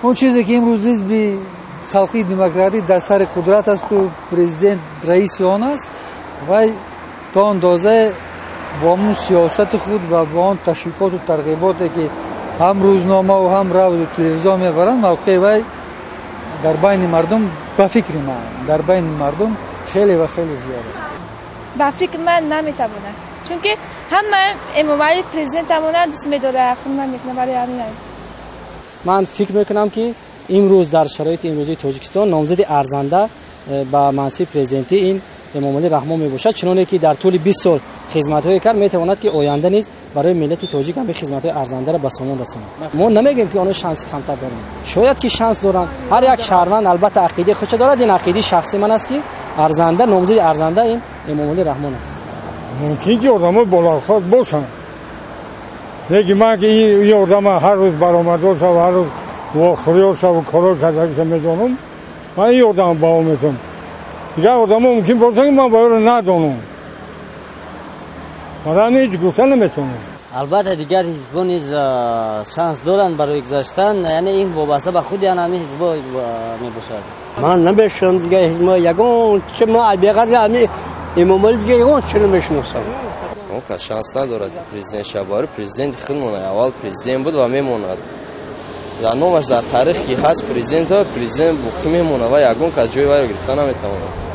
Он чизе ки имрӯз ҳизби халқии демократӣ дар сари қудрат аст ва президент раиси он аст, вай то андозае бо ҳамун сиёсати худ ва бо он ташвиқоту тарғиботе ки ҳам рӯзномаву ҳам радио телевизион мебаранд, мавқеи вай дар байни мардум, ба фикри ман, дар байни мардум хеле ва хеле зиёд аст. Ба фикри ман, наметавонад, чунки ҳама Эмомалӣ президентамона дӯст медорад, хурмат мекунад, барои ҳамин. Ман фикр мекунам, ки имрӯз дар шароити имрӯзии Тоҷикистон номзади арзанда ба мансиби президентӣ ин Эмомалӣ Раҳмон мебошад. Чуноне ки дар тӯли 20 сол хизматҳое кард, метавонад, ки оянда низ барои миллати тоҷик ҳамин хизматҳои арзандаро ба сомон расонад. Мо намегӯем, ки онҳо шанси камтар доранд, шояд ки шанс доранд. Ҳар як шаҳрванд албатта ақидаи худша дорад. Ин ақидаи шахси ман аст, ки арзанда, номзади арзанда ин Эмомалӣ Раҳмон аст. Мумкин ки одамои болоқувват бошанд, лекин ман ки ин одама ҳар рӯз баромадошав, ҳар рӯз вохӯриёшаву коро кардагиша медонам, ман ин одама баҳо метавам. Дигар одамо мумкин бошанд, ки ман ба ёро надонам, барои ҳамин ҳеҷ гуфта наметавонам. Албатта, дигар ҳизбҳо низ шанс доранд барои гузаштан, яъне ин вобаста ба худи ҳамин ҳизбҳо мебошад. Ман намешиносам дигар ҳизбҳо ягон чи. Ма беғарзи ҳами Эмомалӣ дигар ягон чи намешиносам. Он кас шанс надорад, ки президент шавад. Барои президенти худ аввал президент буд ва мемонад. Дар номаш дар таърих ки ҳаст, президент, президент боқӣ мемонад ва ягон кас ҷои вайро гирифта наметавонад.